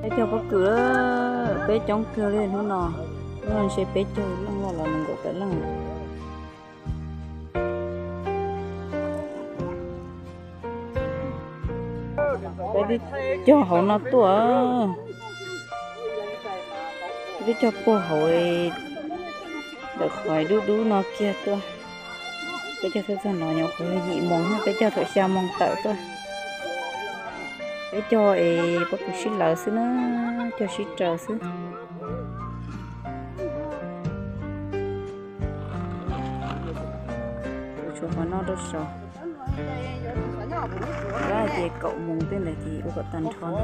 Peb caug pob kws, peb coob kawg li hnub no. Hnub no ntshe peb caug leej los los nees nkaum tawm leej. Peb twb cog hauv no tuaj, peb twb cog puag hauv ntawm qhov dub dub no kiag tuaj. Peb cog tuaj txog no nyuam qhuav yim moos, peb cog thaum xya moos tawm tuaj. Peb cog es pob kws sib lawv xwb na, cog sib raws xwb. Tshuav qhov no rau saud. Ces kaum moos tej ntawd ces ua kom tag nrho ntag.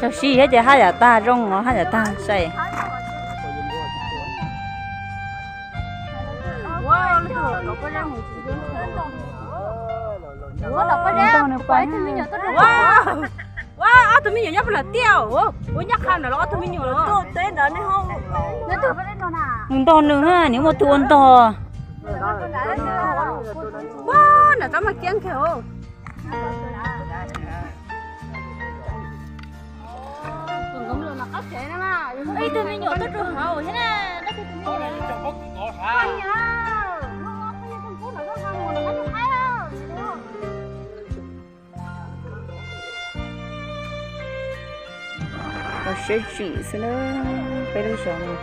Cog sib thiab ces haj yam tag zoo os, haj yam tag sai. Ua, ob tug me nyuam nyob puag nram tiaj, ua nyob qha ntawm los ob tug me nyuam los. Ntog nws, nws muaj tus ua ntog. Ua, nram tab mas kiab kiag. Ib tug me nyuam tuaj rau hauv thiab na. Los siab tsim xwb na, peb lub zos no.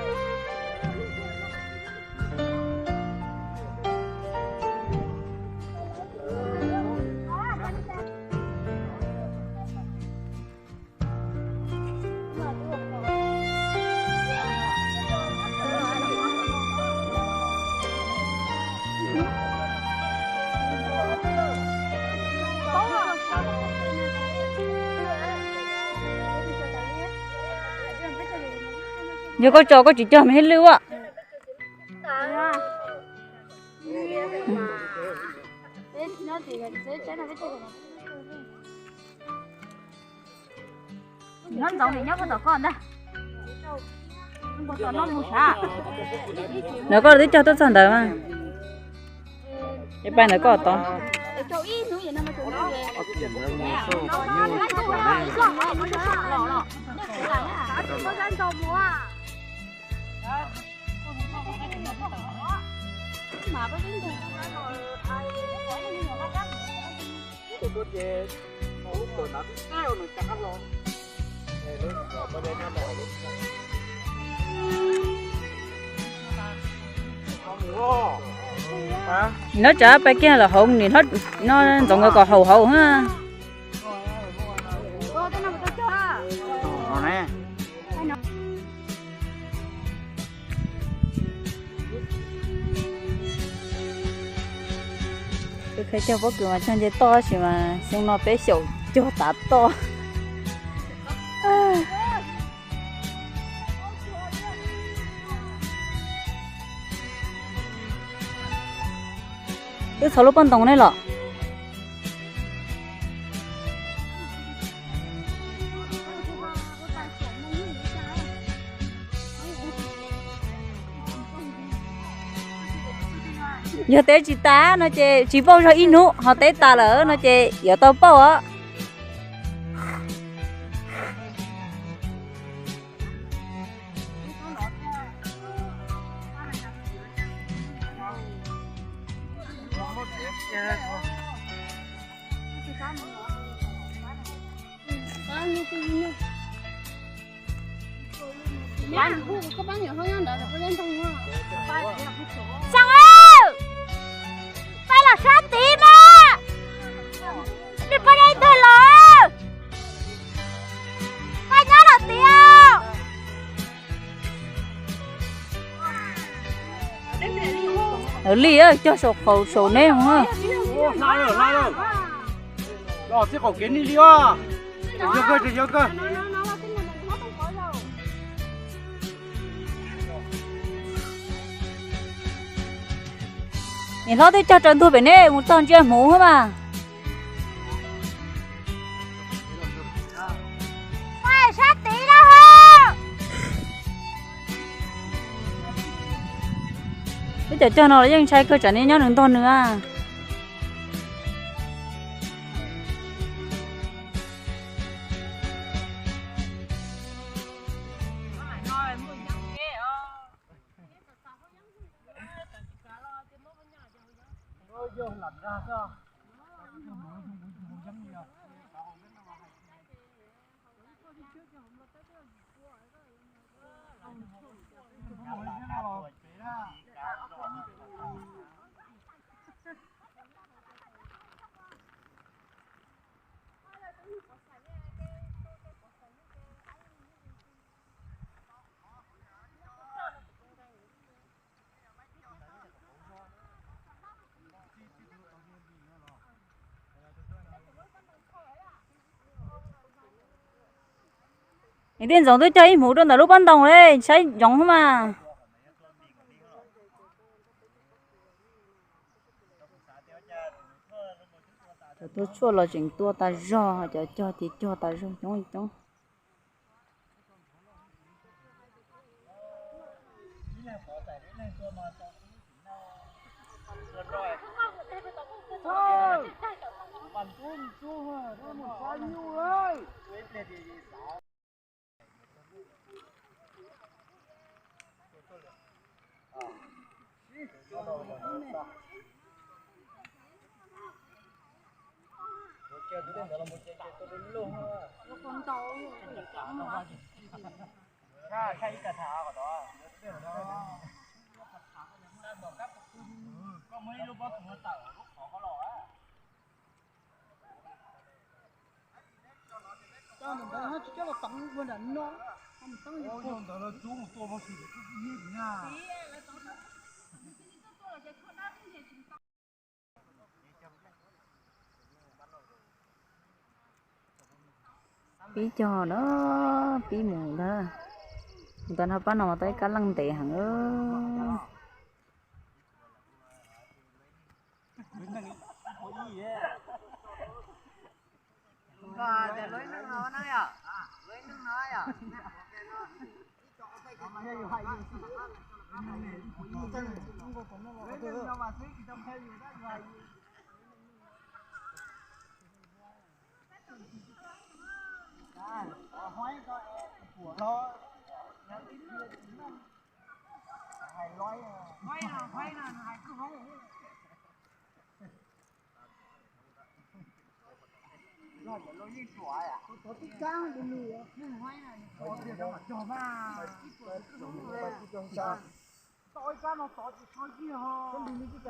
Yog koj tso koj tsis cog me hib lwj a. Nyob ntxoov nyob puag tom koj ntag. Ntawm koj twb cog tuaj txog ntawd mas. Es pab ntawm koj tod. Nyob tsam peb kiag los hauv nim no ntxoov nkawd kom haum hauv na. Peb cog pob kws mas cog nce toj tab sis mas xyoo no peb xyaum cog tav toj. Twb txhos lub pob ntoos ne los. Yog teb tsis tas no ces tsis pauj zog ib hnub, ho teb tas lawm no ces yuav tau pauj os. Xeeb, pab los sab tid mas, nej pab dab ntawg los, pab nyob los tiag. Li cog saum qaum saum neb mus. Los txij qaum kev nej li os. Tseem yog kawg, tseem yog kawg. Niam hlob twb cog raws ntuag pem neb mus txog ntsia hmuv mas. Sab tid na. Peb cov cog no los yeej ntshai kawg, tsam nej nyob nws ntog nws a. Niam tij Ntxoov twb cog ib hmuv rau ntawm lub pob ntoo li, saib ntsoov mas. Cov tuaj tshuaj los tseem tuaj tas zog, cov cog ces cog tas zog coob coob. Pib cog na, pib mus ntag. Mus tau no pab no mas tau ib kab leej ntev heev.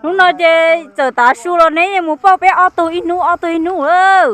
Hnub no ces txawm tav su los neb yeej mus pauj peb ob tug ib hnub ob tug ib hnub lawm.